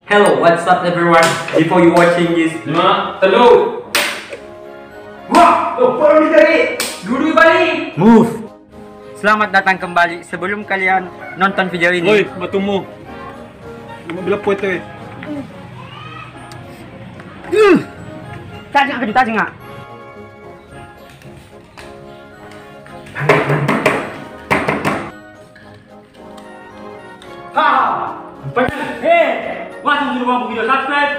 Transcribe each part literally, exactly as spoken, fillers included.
Hello, what's up everyone? Before you watching this, lima, telu. Wah, oh, follow di tadi. Duduk balik. Move. Selamat datang kembali. Sebelum kalian nonton video ini, woi, batumu. Mau bilang poin tuh, eh. Hmm. Tadi nggak, tadi nggak. Ha, ha. Rupanya, eh, wah, suruh aku video subscribe.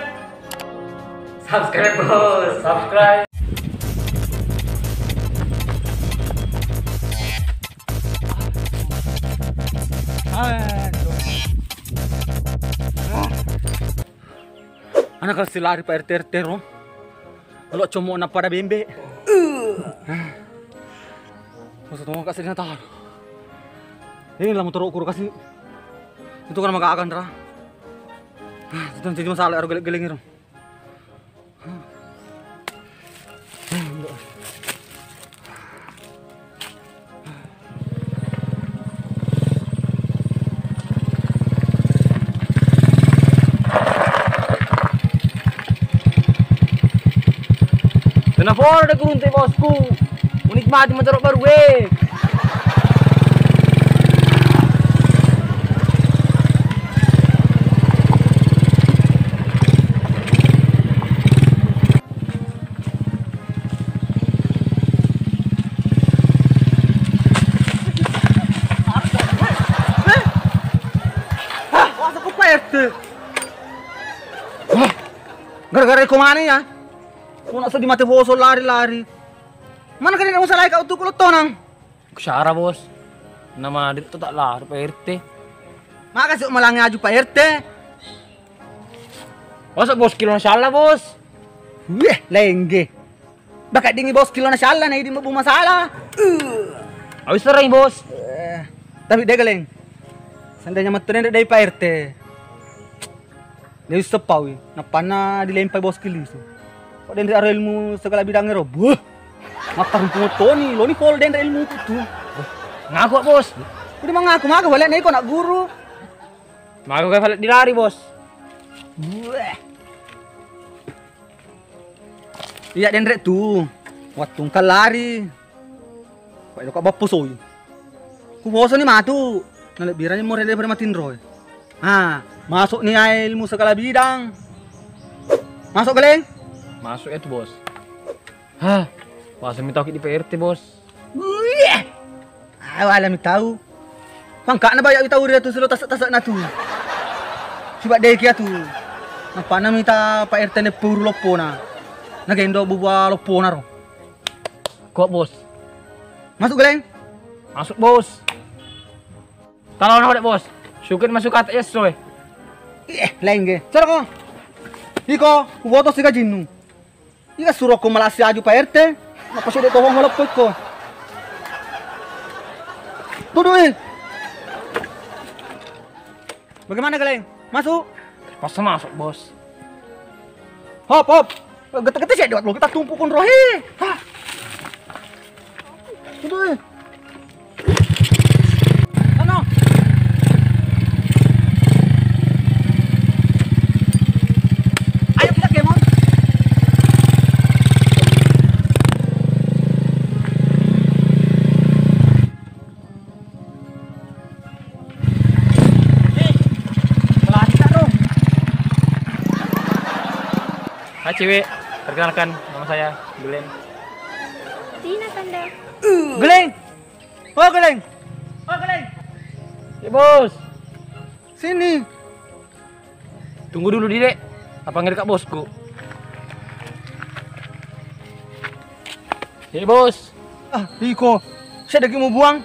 Subscribe, bos, subscribe. Aduh. Anak kelas lari Pak R T, R T ro. Kalau cuma napa ada bembe. Masa tongok kasih dia tahu. Ini lama teruk kuru kasih. Itu kan maka akan ra. Itu jadi masalah ero geleng-geleng ero. Tenafora de kurunte bosku. Unikmati motor baru we. Gara-gara iko mana ya? Ko nak sedih mate boso lari-lari. Mana kalian usah lari kau tuh kulo tonang. Kusara bos. Nama dit tak lari Pak R T. Maka sih malangi aju Pak R T. Masa bos kilo na sialla bos? Weh, lengge. Baka dingi bos kilo na sialla na idi mabbu masalah. Uh. Awis serai bos. Eh, tapi de galeng. Seandainya mettu denre dai Pak R T. De ussepawi. Nappanna dilempai bos kilo itu. Kok denre aro ilmu segala bidang ero. Buh. Mattarung toni, loni pol denre ilmu tu. Ngaku bos. Udah mangaku maka balik na iko nak guru. Maka gue balik dilari bos. Buah. Iya denre tu. Wattung kallari. Pak ilo ka bappu soi. Ku boso ni matu. Nalebbirani more daripada matinroi. Ha, masuk ni ae ilmu segala bidang. Masuk galeng? Masuk ya tu bos. Hah, masa mi tau ki di P R T bos. Wih. Awala mi tau. Pangkana bayak tau ri tu silo tasek-tasek na tu. Siba deki atu. Napana mita Pak R T ne puru loppona. Na gendo bubua loppona ro. Kok bos? Masuk galeng? Masuk bos. Talo na dek bos. Syukur masuk kata eso eh. Ih, lain ge. Coro ko. Iko, ku foto si gajinnu. Ika suroko malasi aju Pak R T. Napasi dek tohong holoppo iko. Tudu eh. Bagaimana galeng? Masuk? Pas masuk bos. Hop hop. Gete-gete sih dewat lo kita tumpukun rohi. Hah. Tudu eh. Ano? Ayo kita kemon. Eh, melari tak, Bro? Hai cewek, perkenalkan nama saya Glenn. Tina Tanda. Geleng. Oh, Geleng. Oh, Geleng. Ya, Bos. Sini. Tunggu dulu, Dek. Apa ngedekat bosku? Ya, Bos. Ah, iko. Saya daging mau buang.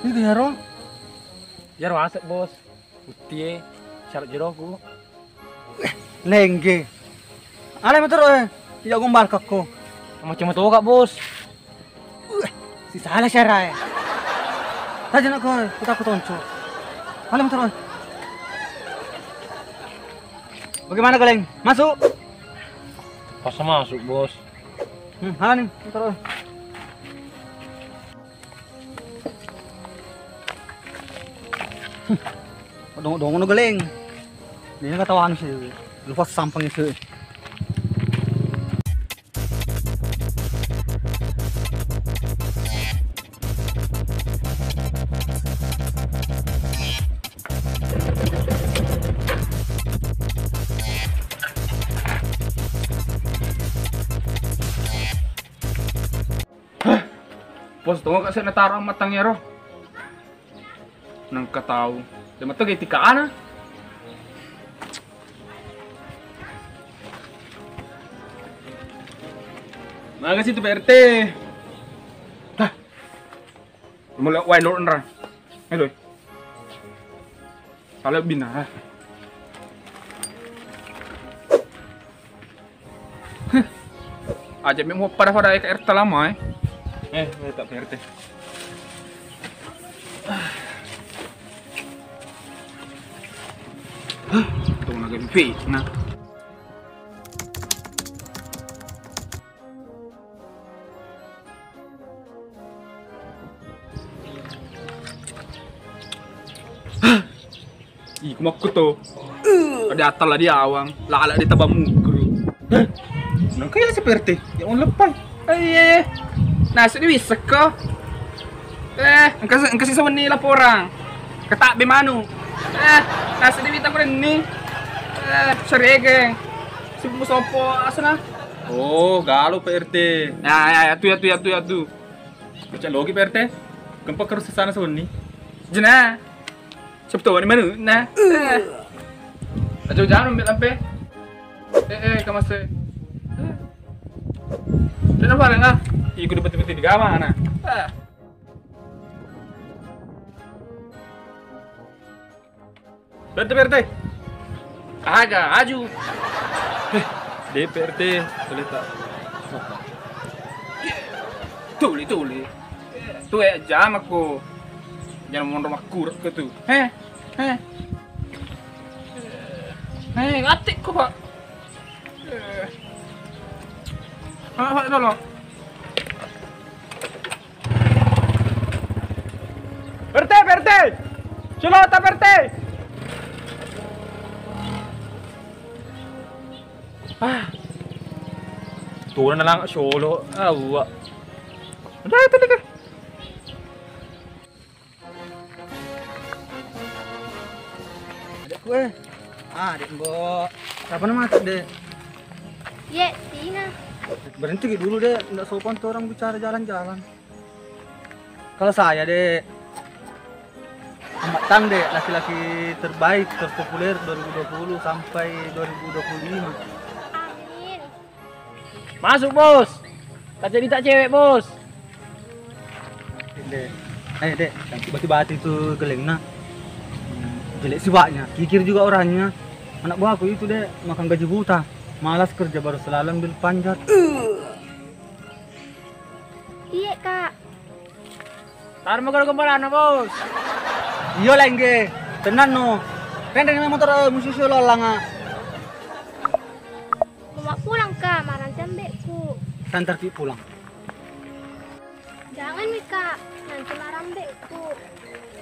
Ini ya, Ro. Ya, Ro, asik, Bos. Utie, syarat jeroku. Lengge. Ale motor eh. Tidak gombal kakko. Macam motor kak bos. Weh, si salah syara eh. Tadi nak kau, kita aku tonco. Ale motor eh. Bagaimana galeng? Masuk? Pas masuk bos. Hmm, halo nih, motor eh. Dongo-dongo no galeng. Ini kata anu sih, lupa sampang itu. Hah? Pos tonga kasi' nataro ammattang ero. Nengka tau. De' metto ga itikana. Makasih tu Pak R T. Hah. Mulai wae lo nra. Halo. Kalau bina. Hah. Aja' memang pada-pada ke R T lama, eh. Eh, eh, tak P R T. Tuh lagi pi, nah. Ih, kumakku to. Ada atala di awang, lala di tabang mukru. Hah? Nengka ya si P R T, ya mau lepai. Eh, iya, iya. Nasi di wisek ko. Eh, engka se-, engka sisa wenni laporang. Ketak be manu. Eh, nasi di wita kurenni. Eh, seregeng. Si musopo asana. Oh, galo P R T. Ya, ya, ya, tu, ya, tu, ya, tu, ya, tu. Baca logi P R T. Kempa kerus sana sewenni. Jena. Siapa tahu ni mana? Nah. Aja jangan ambil lampe. Eh, eh, kamase. Kenapa lah? Ikut betul-betul di kamar, nah. Ah. P R T, P R T. Aga, aju. Eh, de' P R T, tuli ta. Tuli, tuli. Tu e jamako. Jangan monro makkuro ke tu. Heh, heh. Heh, ngatik ko, Pak. Eh. Pak, Pak, tolong. P R T, P R T. Celota, P R T. Ah. Turun lang solo. Awwa. Udah itu deh. Adekku, eh. Ah, adek, Mbok. Siapa nama, Dek? Ye, Tina. Berhenti dulu, Dek. Nggak sopan tuh orang bicara jalan-jalan. Kalau saya, Dek, Ahmad Tang, Dek, laki-laki terbaik, terpopuler dua ribu dua puluh sampai dua ribu dua puluh lima. Amin. Masuk, Bos. Kaca dita cewek, Bos. Dek, eh, Dek, cantik bati-bati itu gelengna. Jelek sifatnya, kikir juga orangnya. Anak buahku itu, Dek, makan gaji buta. Malas kerja, baru selalu ambil panjat. Iya, Kak. Tarmo garo gombalana, Bos. Iya, Lengge. Tenang, no. Rendeng motor, eh, musuh-susuh lo langa. Mau pulang, Kak. Marah jambekku. Santar ki pulang. Jangan nih, Kak. Nanti marah ambekku.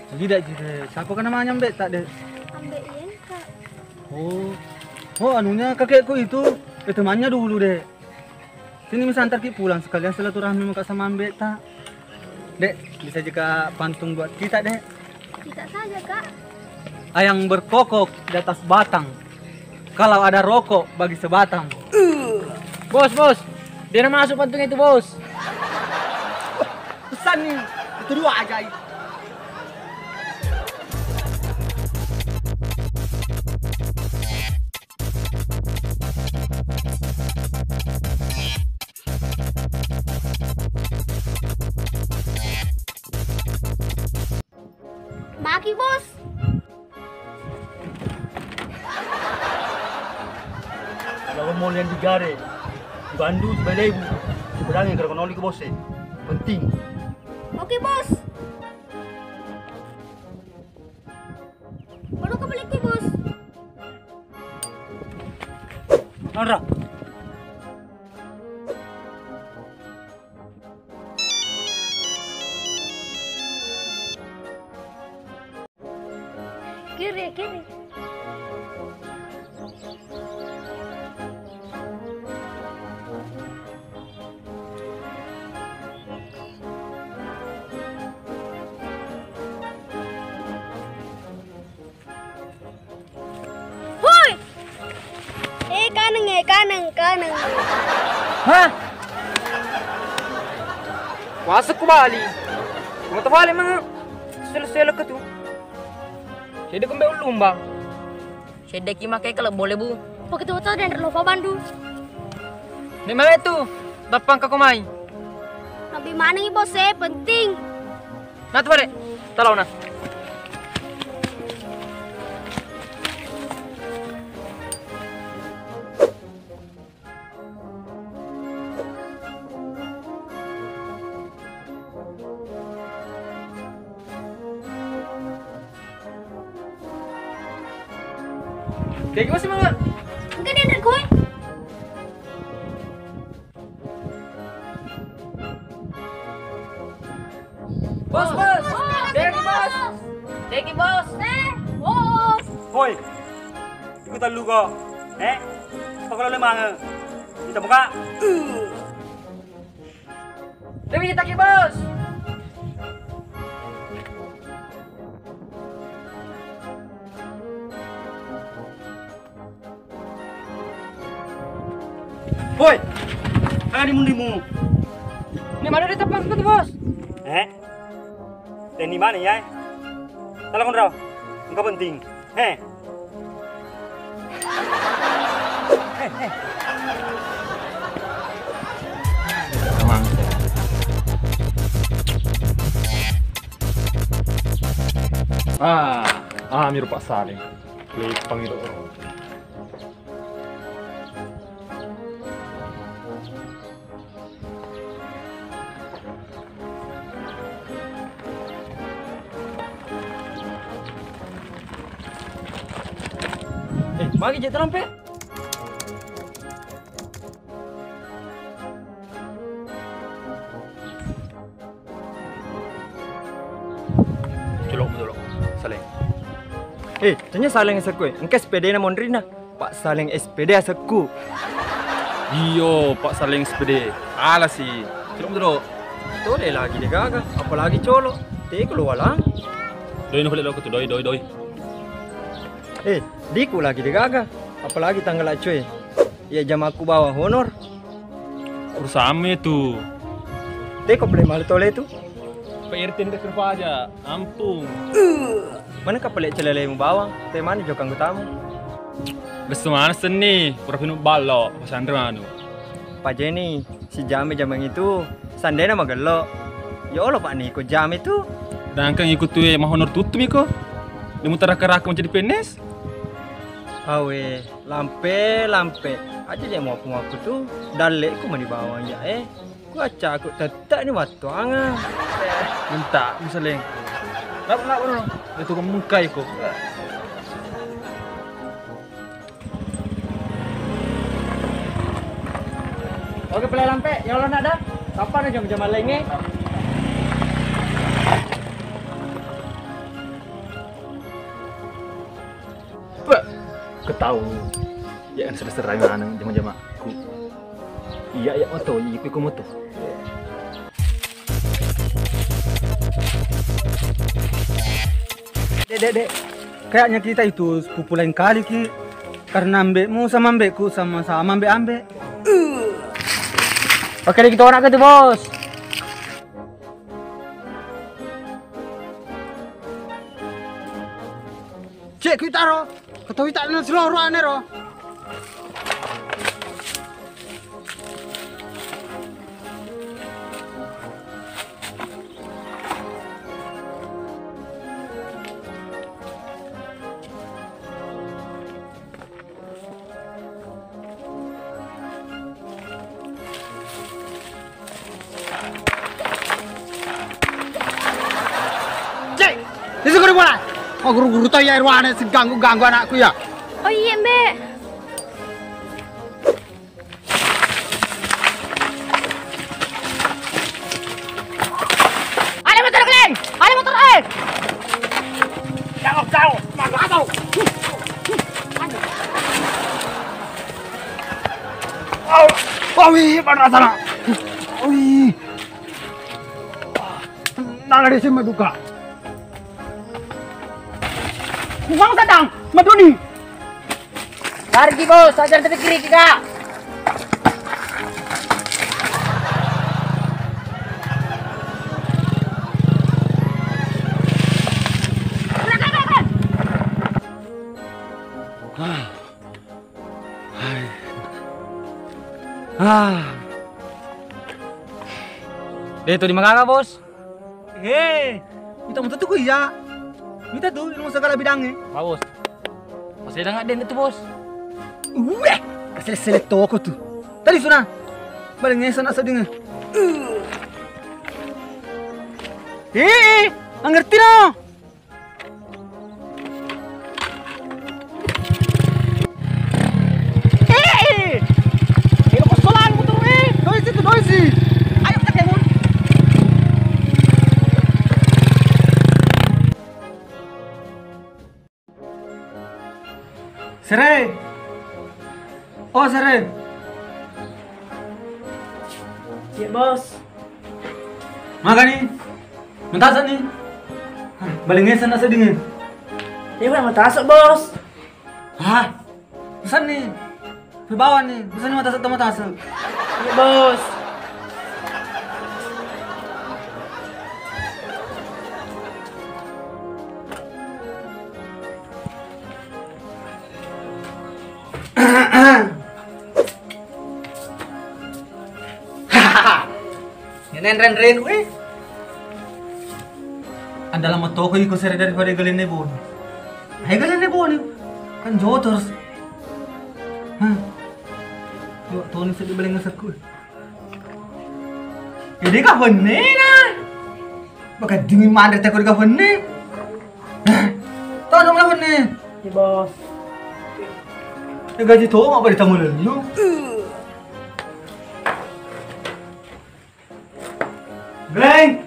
Tidak, tidak. Siapa kan namanya ambek tak, Dek? Ambek Ian, Kak. Oh. Oh, anunya kakekku itu. Eh, temannya dulu, Dek. Sini, bisa antar ki pulang sekalian silaturahmi muka sama ambek tak. Dek, bisa juga pantun buat kita, Dek. Kita saja, Kak. Ayam berkokok di atas batang. Kalau ada rokok, bagi sebatang. Bos, Bos. Biar masuk pantun itu, Bos. Pesan nih. Itu dua ajaib. Maki, Bos. Kalau mau lian digare, dibandu, dibelebu, dipedangi, kalau kenoli ke Bos, eh. Penting. Oke, Bos. Baru kembali ke Bos. Nonra. Kiri, kiri. Kaneng, kaneng. Hah? Kuasa ku bali. Kuma tawale mah. Selo-selo ke tu. Jadi kumbe ulung, Bang. Sedde ki makai kalau boleh, Bu. Pakai tu hotel dan Renova Bandung. Ni mana tu? Tapang ka kumai. Nabi mana ni, Bos, eh, penting. Nah, tu balik. Talau nah. Kayak gimana sih, Mama? Enggak, dia ntar gue. Bos, bos. Deki, bos. Deki, bos. Eh, bos. Woi. Ikutan lu kok. Eh? Apa kalau lemang? Kita buka. Dewi, taki, bos. Woi, ada di mundimu. Ini mana dia tempat itu, bos? Eh? Dan di mana ya? Telepon, Raw. Enggak penting. Heh. Heh, heh. Emang. Ah, ah, miru Pak Salim. Lipang itu. Eh, magi je terampe. Celok dulu, Saleng. Eh, tanya Saleng sekue. Engka S P D na monrina. Pak Saleng S P D asekku. Iyo, Pak Saleng S P D. Ala si. Celok dulu. Tole lagi degaga, apalagi colo. Teko lo walang. Doi, no, lo tu, doi, doi, doi. Eh, diku lagi degaga, apalagi tanggal accoe. Iya, jamaku bawa honor. Urusanmu itu. Teko pale malu tole tu. Pak R T ndak kerja, ampun. Mana kapale celelemu bawang? Te mani jokang kutamu. Lesu mana seni, pura pinu ballo, pesantren anu. Pajeni, si jame jamang itu, sandena magello. Ya Allah, Pak Niko jame tu. Dangkang ikut tuwe mahonor tutu miko. Demu taraka-raka menjadi P N S. Awe, lampe, lampe. Aja je mau aku tu. Dalle ku mani bawang ja, eh. Ku accaku tette ni mattuanga. Minta, misaleng. Lap, lap, no. Itu kemungkai ko. Oke, pale lampe, ya Allah, nak dah. Kapan aja jam-jam lainnya? Pe, ketau. Ya kan, sera-sera maneng jama-jamaku. Iya, iya, moto, iya, iku moto. Dek, dek, dek. Kayaknya kita itu sepupu lain kali, Ki. Karena ambekmu sama ambekku sama-sama ambek-ambek. Oke, deh, kita orang ke tuh, Bos. Cek, ku taro. Ketahui tak nang siloro anero. Cek, itu guru bola. Oh, guru-guru tau ya, irwane si ganggu-ganggu anakku ya. Oh iya, Mbak. Ale motor, Glenn! Ale motor, eh! Jauh, jauh, mana jauh? Oh, oh, wih, mana sana? Wih. Nala di sini duka. Uang sedang, maduni. Lari ki, Bos, ajar tapi kiri kita. Ah. De' to di magaga, Bos. He, mita mutu tu ku iya. Mita tu ilmu segala bidang e. Ba, Bos. Masih ada nggak den itu, Bos? Weh, kasele-sele toko tu. Tadi suna. Balik ngesan asa dengan. Eh, eh, ngerti no? Eh, eh. Eh, lo kosolan motor, eh. Doi situ, doi si. Ayo, kita kemon. Sere. Oh, Sere. Iya, Bos. Magani? Matasa ni. Hah, balengesan nasa dingin. Iya, Bos, matasa, Bos. Hah? Pesan ni. Pebawa ni. Pesan ni matasa, matasa. Iya, Bos. Nenren-ren, weh. Andala matoko iko Sere daripada galenne Boni. Hai galenne Boni. Kan jotor. Hah. Yo, toni sedih balengesanku. Jadi ka honnena. Maka dingin manre teko ka honne. Tahu dong lah honne. Iya, Bos. Ya gaji to apa ditamu lu? Glenn.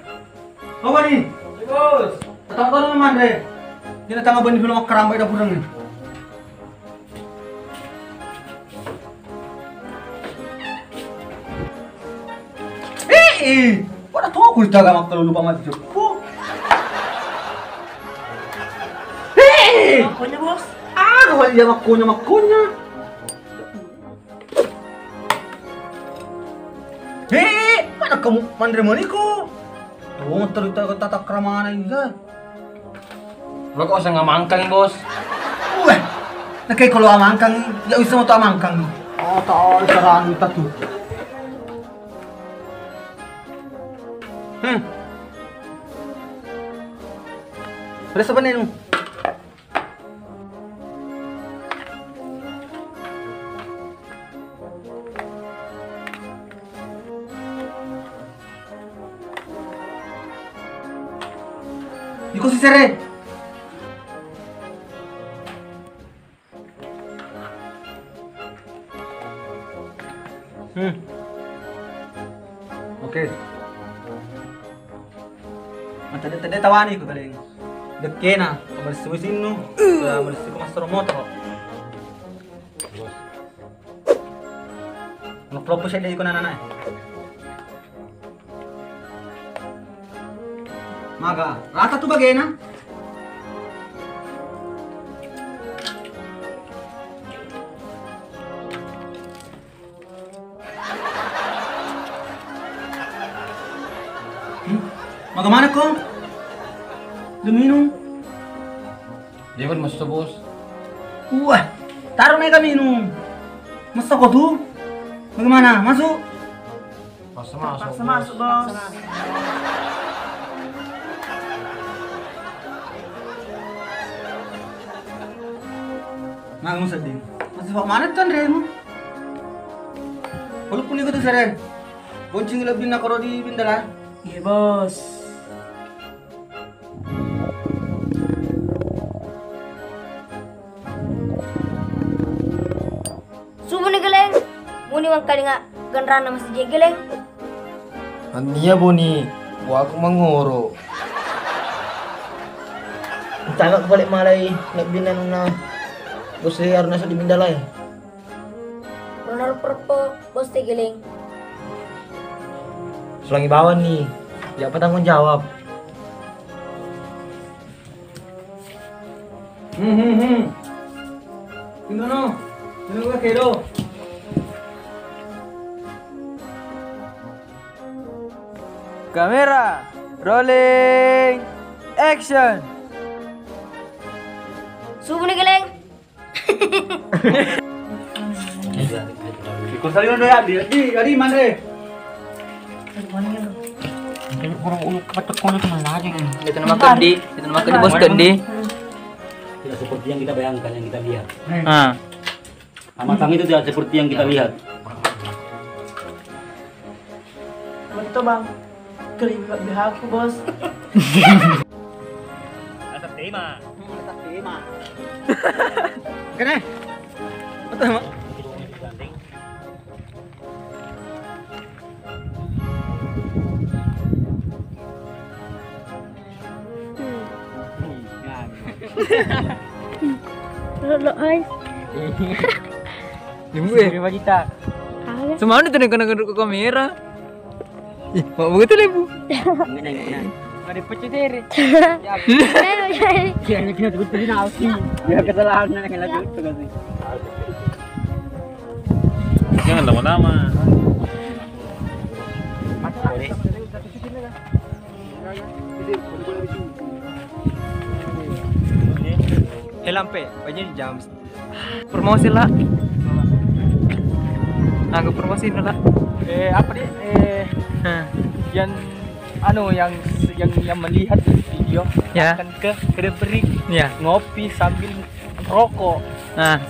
Apa ni? Iya, Bos. Tahu dong manre. Ini tangga bani belum keramba dapur ni. Eh, eh, pada toko di taga makkalu lupa mati jokko. Eh, eh. Makkonya, Bos. Ah, kau dia makkonya, makkonya. Eh, eh, pada kamu manre maniko? Oh, terus tata kramana iya. Lo kok usah ngamangkang, Bos? Weh, nakai kalau amangkang, ya usah mau amangkang. Oh, tahu serangi tatu. Hmm. Ada siapa nih? Iko si Sere. Hmm. Oke. Matede-tede tawani ku paling. Dekkena, bersih mesinnu, bersih ku master motor. Ngeploppo sedde iko nanana. Maga, rata tu bagena. Hmm? Maga mana ko? Udah minum? Dia kan masuk, Bos. Wah, taruh naik kami minum. Masa kau tuh? Bagaimana? Masuk? Paksa masuk, Paksa Bos. Masuk, Bos. Nah, kamu sedih. Masih kok mana tuh, Andre, mu? Walaupun itu tuh, Seren. Boncing lebih nak kalau di Bindala. Iya, Bos. Subuni Geleng, muni wangkalinga genranna masijie Geleng. Annia Boni, waku mangoro. Entana balik malai lebbinna nuna bose aruna seddi mindalai. Ronaldo Perpo, Bos Tegeleng. Sulangi bawang nih, siapa tanggung jawab? Hmm, hmm, hmm. Sino no? Sino gua kedo? Kamera, rolling, action. Subuni Geleng. Ikut saling udah ya, di, di, di mana, eh? Orang ulu kebetek kono teman lagi. Itu nama Kendi, itu nama Kendi, bos Kendi. Tidak seperti yang kita bayangkan, yang kita lihat. Ah. Hamatang itu tidak seperti yang kita lihat. Betul, Bang. Kali B H aku, Bos. Atas tema. Atas tema. Kene. Betul, Mak. Lo, lo, oi. Ibu ya? Lima juta. Kagak. Semana tuh kena ke kamera. Ih, mau begitu lah, Bu. Ada pecah dere. Ya, jadi. Dia kena tutup di nasi. Dia kesalahan, kena tutup kasih. Jangan lama-lama. Eh, lampe, banyak jam. Promosi lah. Aku promosi lah. Eh, apa nih? Eh, Hah. Yang anu, yang, yang, yang melihat video, ya, akan ke Kedeberi, ya, ngopi sambil rokok. Nah.